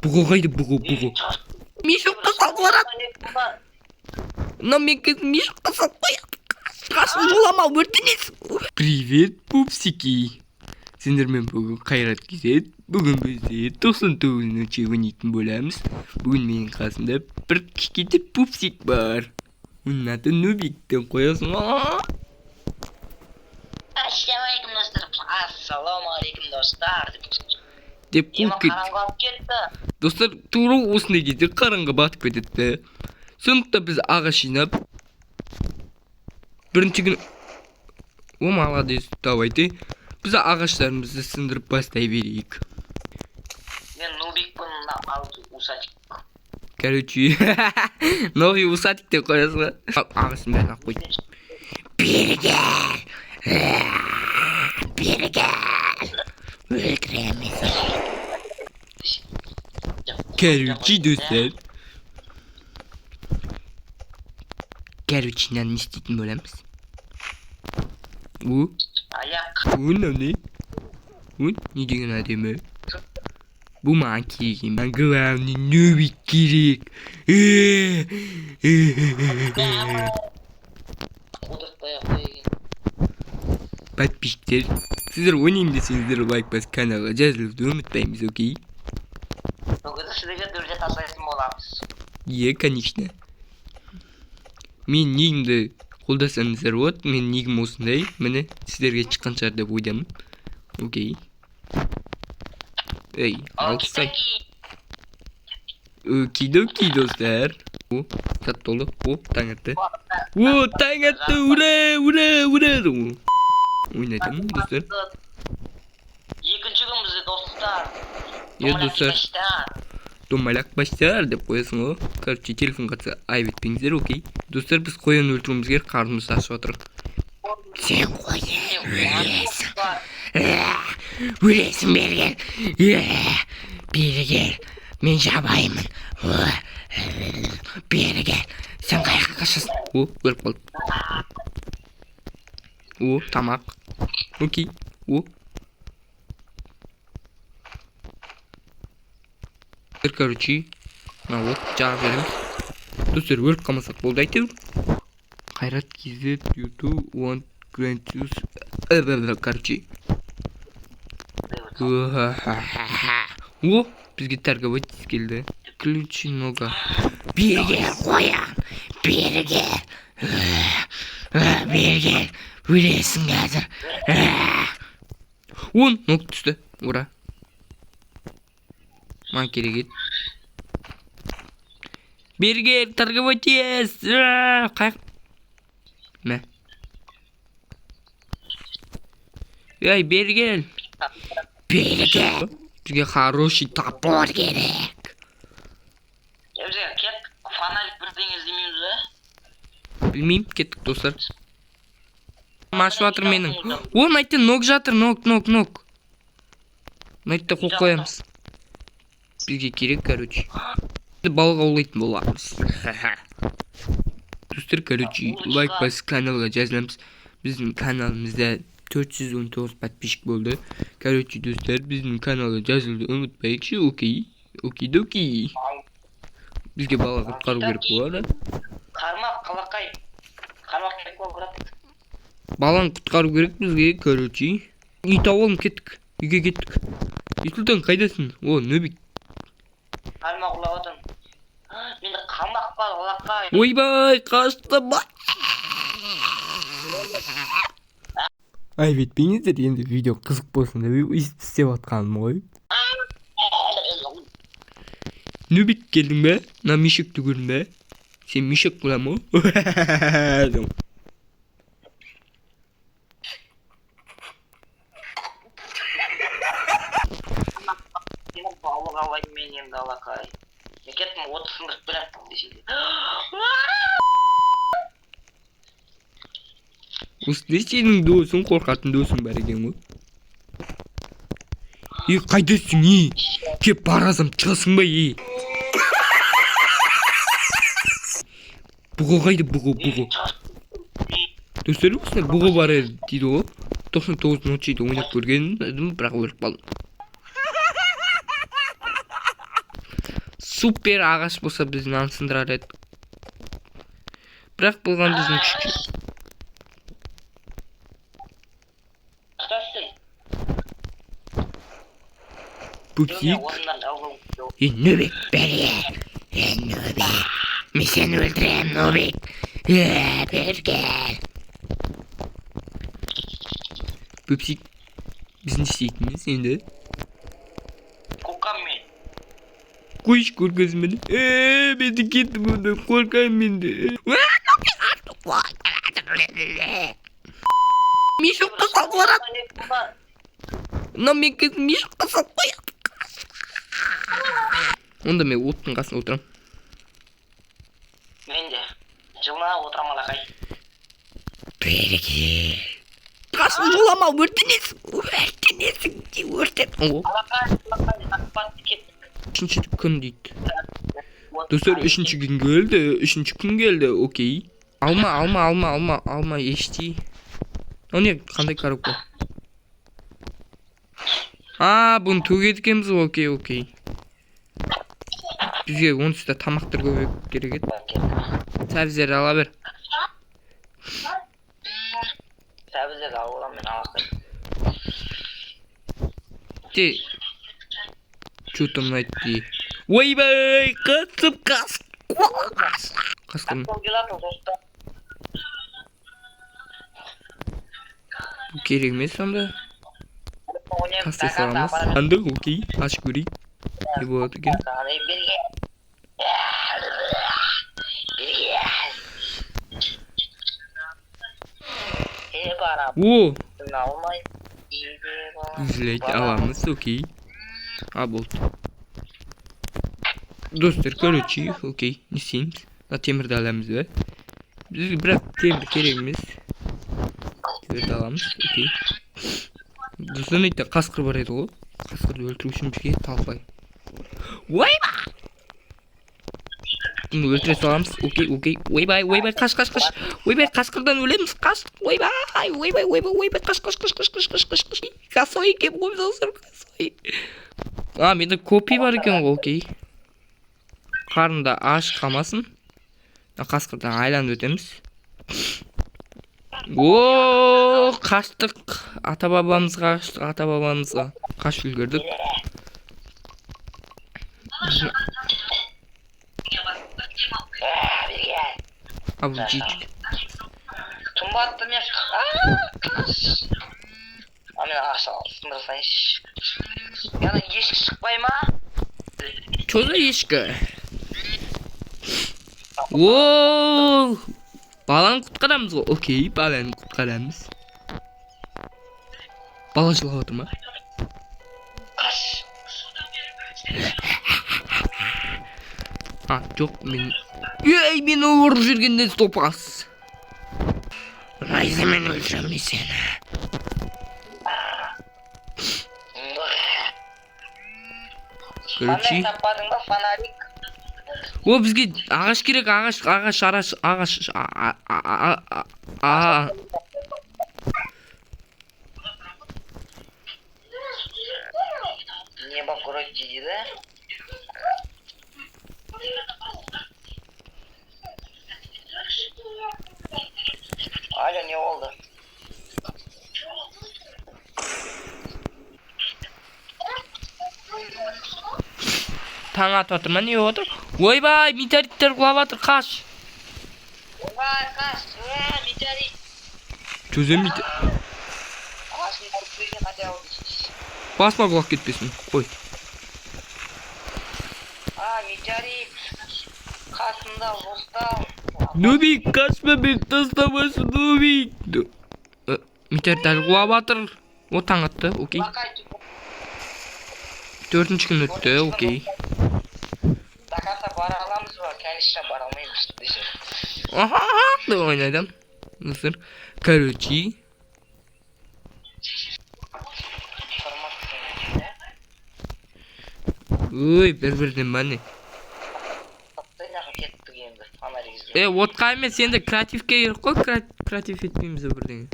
Бұғы қайда, бұғы, бұғы? Мешокқа салып барады. Мынау мен қазір мешокқа салып қоямын. Қашып жолама, өртенесің. Привет, пупсики. Сендермен бүгін Қайрат KZ. Бүгін бізде 99 ночи ойнайтын боламыз. Бүгін менің қасымда бір кішкентай пупсик бар. Оның аты Нубик деп қоясың. Ассалаумағалейкум, достар. Ассалаумағалейкум, достар. Деп Ема қуып кетті. Қараңғы алып кетті. Достар, тура осындай кезде қараңғы батып кетеді. Сондықтан біз ағаш жинап бірінші күні. О, молодец, давайте. Біз ағаштарымызды сындырып бастай берейік. Мен нубикпін, алты усатик. Короче, новый усатик деп қоясың ғой. Ағаштың бәрін алып қой. Бері кел. Бері кел. Өлтіремін сені. Короче, достар. Короче, мынаны не істейтін боламыз? О, Аяқ. о, мынау не? О, не деген әдемі. Бұл маған керек емес. Маған главный нубик керек. Қудыртпай ақ қояйын. Подписчиктер, сіздер ойнаймын десеңіздер, лайк басып, каналға жазылуды ұмытпаймыз, окей? Бүгін сіздерге дүрде тастайтын боламыз. Е, конечно. Мен нигімді қолдасаңыздар болады. Мен нигім осындай. Міне, сіздерге шыққан шығар деп ойдамын. Окей. Ей, алсай. Окей-доки, достар. О, сәт толды. О, таң атты. О, таң атты. Ура, ура, ура. Ойнайтамын, достар. Екінші күн бізде, достар. Е, достар. Домалақ бастар деп қоясың ғой. Короче, телефон қатса айып етпеңіздер, окей. Достар, біз қоян өлтіруіміз керек, қарнымыз ашып жатыр. Сен қоян өлесің. Өлесің, бері кел. Бері кел. Мен жабайымын. Бері кел. Сен қаяққа қашасың? О, өліп қалдым. О, тамақ. Окей. О. Короче, мына от жағып жібереміз. Достар, өліп қалмасақ болды әйтеуір. Қайрат KZ YouTube want grant you. Короче. О, бізге торговать келді. Ключи нога. Бері кел, қоян. Бері кел. Бері кел. Өлесің қазір. Он, ног түсті. Ура. Маған керек еді. Бері кел, торговать ес. Қаяқ. Мә. Ей, бері кел. Бері кел. Бізге хороший топор керек. Бізге кеттік, фонарик бірдеңе іздемейміз бе? Білмеймін, кеттік, достар. Ашып жатыр менің. О, мына ног жатыр, ног, ног, ног. Мына қойып қоямыз. Бізге керек, короче. Балық аулайтын боламыз. Достар, короче, лайк басып, каналға жазыламыз. Біздің каналымызда 419 подписчик болды. Короче, достар, біздің каналға жазылуды ұмытпайықшы, окей. Окей-доки. Бізге балық құтқару керек болады. Қармақ, қалақай. Қармақ керек бол, брат. Баланы құтқару керек бізге, короче. Үй тауып алып кеттік. Үйге кеттік. Исұлтан, қайдасың? О, Нөбик. Қармақ ұрлап отырмын. Менде қармақ бар, алақай. Ойбай, қашты ба. Айып етпеңіздер, енді видео қызық болсын деп өйстіп істеп жатқаным ғой. Нөбик, келдің бе? Мына мешокті көрдің бе? Сен мешок боламын ғой. Сені балық аулаймын мен енді, алақай. Мен кеттім, отты сындырып беремін десе. Осындай сенің досың, қорқатын досың бар екен ғой. Ей, қайдасың, ей? Кеп барасам, шығасың ба, ей? Бұғы қайда, бұғы, бұғы? Достар, осындай бұғы бар еді дейді ғой. 99 ночиді ойнап көрген едім, бірақ өліп қалдым. Супер ағаш болса, біз мынаны сындырар едік. Бірақ бұған біздің күш. Ұстасың. Пупсик. Орыннан алғым. Е, Нубик, бері кел. Е, Нубик. Мен сені өлтіремін, Нубик. Е, бері кел. Пупсик, біз не істейтінбіз енді? Қорқам мен. Қойшы, қорқасың мені. Е, мен де кеттім онда, қорқамын мен де. Мешокқа салып қояды. Мынау мен қазір мешокқа салып қояды. Онда мен оттың қасына отырамын. Мен де. Жылына отырамын, алақай. Бері кел. Қасым, жолама, өртенесің. Өртенесің, де өртен. О, Алақай, алақай, ақпат кеттік. үшінші күн дейді. Достар, үшінші күн келді, үшінші күн келді, окей. Алма, алма, алма, алма, алма, ешти. О, не, қандай коробка? А, бұны төгеді екенбіз ғой, окей, окей. Бізге онсыз да тамақтар көбірек керек еді. Сәбіздерді ала бер. Сәбіздерді алып аламын мен, алақай. Те. Что там найти? Ойбай, қасып, қас. Қасқыр. Қасқыр келатыр, достар. Бұл керек емес онда. 12 Тастай саламыз. Андық, окей. Ашып көрейік. Не болады екен? Берге. Берге. Е, барам. О, Алмай. Блять, аламыз, окей. А, болды. Достар, короче, окей, не істейміз? Мына темірді аламыз ба? Бізге бірақ темір керек емес. Темірді аламыз, окей. Достар, мына қасқыр бар еді ғой. Қасқырды өлтіру үшін бізге талпай. Ойбай! Бұны өлтіре саламыз. Окей, окей. Ойбай, ойбай, қаш, қаш, қаш. Ойбай, қасқырдан өлеміз. Қаш. Ойбай, ойбай, ойбай, ойбай, қаш, қаш, қаш, қаш, қаш, қаш, қаш, қаш. Косой екен ғой, достар, косой. А, менде копье бар екен ғой, окей. Қарында аш қалмасын. Мына қасқырдан айланып өтеміз. О, қаштық. Ата бабамызға қаштық, ата бабамызға. Қашып үлгердік. Біздің. Берге. А, бұл жейді. Тұмбатты мен. А, мен ағаш сындыра салайыншы. Яна ешкі шықпай ма? Чё за ешкі? О, баланы құтқарамыз ғой. Окей, баланы құтқарамыз. Бала жылап отыр ма? Қаш. А, жоқ, мен. Ей, мені ұрып жүргенде топас. Найзамен өлтіремін мен сені. Короче, Фонарик таппадың ба, фонарик? О, бізге ағаш керек, ағаш, ағаш, ағаш, ағаш, а, а, а, а, а, Небо вроде дейді. Алло, не болды? Таң атып жатыр ма, не болып жатыр? Ойбай, метеориттер құлап жатыр, қаш. Ойбай, қаш! Ә, метеорит! Чөзе мете. Ағашын алып келген хотя бы. Басыма құлап кетпесін. Қой. А, метеорит! Қасында достал. Нубик, қашма, мені тастамашы, Нубик. Метеорит әлі құлап жатыр. О, таң атты, окей. Лақай, Төртінші күн өтті, окей. До конца бара аламыз ба? Конечно, бара алмаймыз десе. Аха, деп ойнайды. Достар, короче, Информация. Ой, бір бірден ба не? Кеттік енді фонарик іздеп. Е, отқа емес, енді креативке керек қой, креатив етпейміз ба бірдеңе.